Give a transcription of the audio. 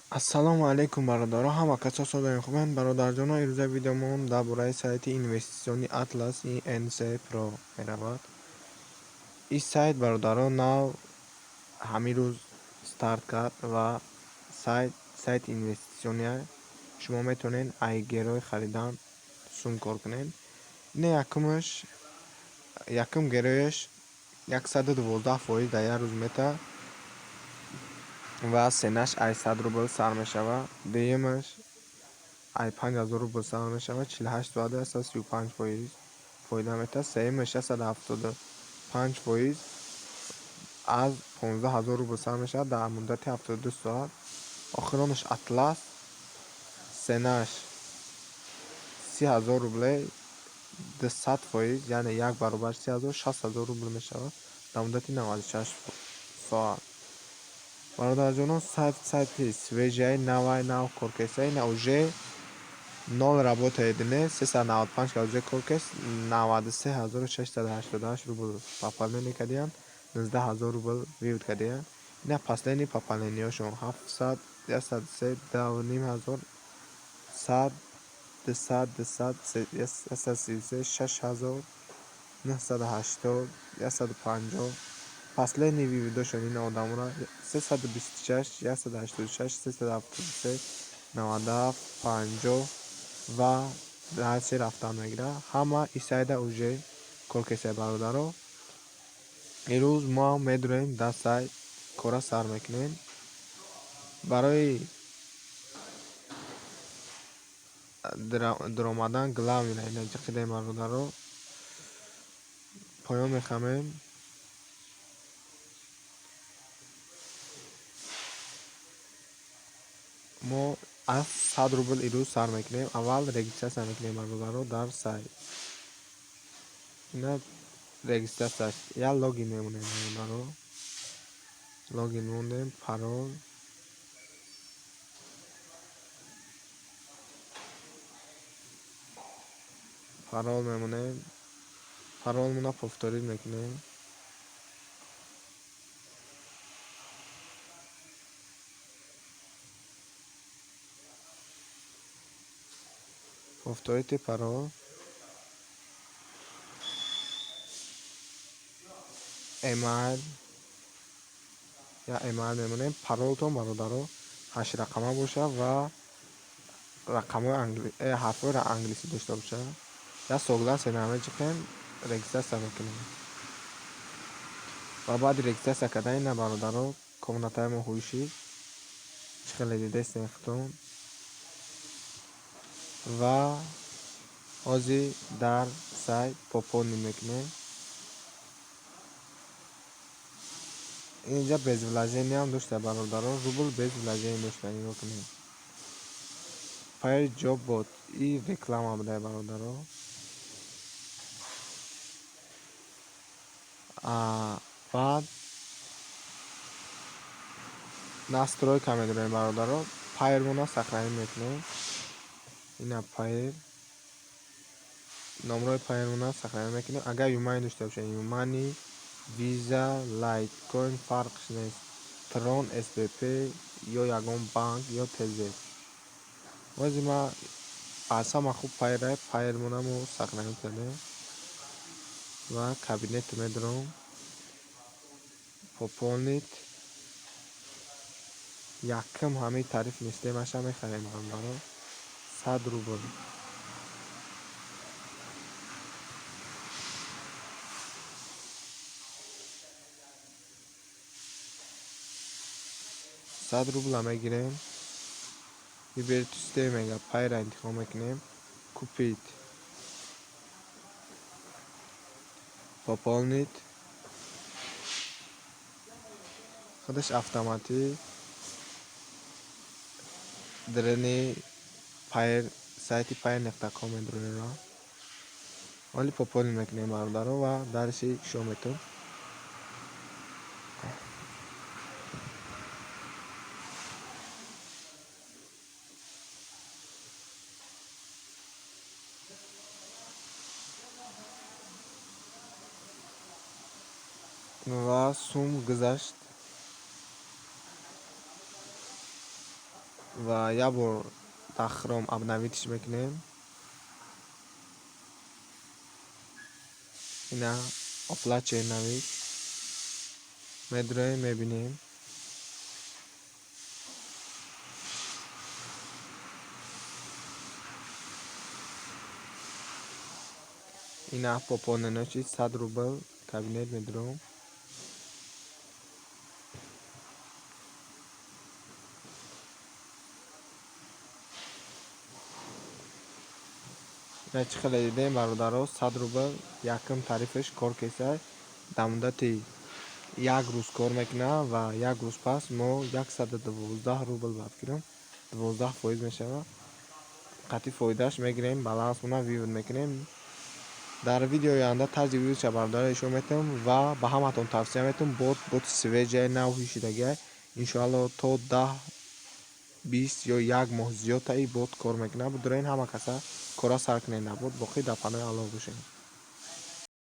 Ассалому алайкум, бародаро, ҳама касо содои хубанд. Бародарҷоно, ирӯза видеомон дар бораи сайти инвеститсиони Atlas INC Pro меравад. Ин сайт, бародаро, нав ҳамин рӯз старт кард ва сайт сайти инвеститсиония. Шумо метавонед ай герои харидан сум кор кунед. Ина якумаш, якум герояш 112% дар як рӯз мета ва ценаш ай 100 рубл сар мешавад. Дуюмаш ай 5000 рубл сар мешавад, 48 соата 135% фоида метаҳад. Сеюмаш 175% аз 15 000 рубл сар мешавад дар муддати 72 соат. Охиронаш Атлас, ценаш 30 000 рубле, 200%, яъне як баробар 30 000, 60 000 рубл мешавад дар муддати 96 соат. Бародарҷонон, сайт сайти свежий, навай нав коркеса. Ина уже нол работает, не 395 ка уже коркес, 93 688 рубл пополнение кардиянд, 19 000 рубл вывод кардиянд. Ина последний пополнениҳошон: 700, 103, 2,5 ҳазор, 100, 200, 200, 133, 6980, 150. Последний выводошон ина одамора: 326, 186, 373, 97, 50 ва дальше рафтан мегирад. Ҳама ин сайта уже кор кесай, бародаро. Ирӯз мо медурем дар сайт, кора сар мекунем. Барои дуромадан главный ина ҷиқидем, бародаро, поён мехамем. Мо аз 100 рубл ирӯз сар мекунем. Аввал регистрация мекунем, бародаро, дар сайт. Ина регистрация, як логин мемонем, бародаро. Логин мондем, парол. Парол мемонем, паролмона повторить мекунем. Повторите парол. Эмайл, я эмайл мемонем. Паролтон, бародаро, ҳаштрақама бошад ва рақамҳои ҳарфҳои англисӣ дошта бошад. Я согласен меҷиқем, регистрация мекунем. Ва баъди регистрация кардан ина, бародаро, комнатаи мо ҳуйшид, чӣ хеле дидестен худтон. Ва ҳозир дар сайт пополнить мекунем. Инҷа без вложениям дошта, бародаро, рубл без вложения дошта, нигоҳ кунед. Payeer Job Bot и реклама буда, бародаро. Баъд настройка медорем, бародаро, Payeer-мона сохранить мекунем. Ина Payeer, номрои Payeer-мона сохранить мекунем. Агар Юмани дошта бошед, Юмани, Виза, Лайткоин, фарқш нест, Трон, СБП ё ягон банк ё ТЗ. Ҳозир ма аз ҳама хуб Payeer, Payeer-мона мо сохранить кардем ва кабинет медорам. Пополнить, якум ҳамин тарифный системаша мехарем, бародаро, 100 рубл. 100 рубла мегирем. Выберите система мега, Payeer интихоб мекунем, купить, пополнить. Худаш автоматӣ дарани Payeer, сайти Payeer нуқта ком медурем. Ҳоли пополнить мекунем, бародаро, ва дальше шо метавон. Ва сум гузашт. Ва як бор дар Хром обновить ш мекунем. Ина оплачен навис. Медроем, мебинем. Ина пополнено шид 100 рубл. Кабинет медром. Ина чӣ хеле дидем, бародаро, 100 рубл якум тарифаш кор кесай. Дар муддати як рӯз кор мекунад ва як рӯз пас мо 112 рубл ба фикрам 12% мешавад. Қатъи фоидааш мегирем, балансмона вывод мекунем. Дар видеои оянда тарзи вывод ша бародаро ишон метавам ва ба ҳаматон тавсия метавам. Бот боти свежий я, нав ҳишидагиай. Иншоалло, то 10, 20 ё як моҳ зиёдта и бот кор мекунад. Будуроин, ҳама каса кора сар кунед. Бот боқӣ дар паноҳи Аллоҳ бошед.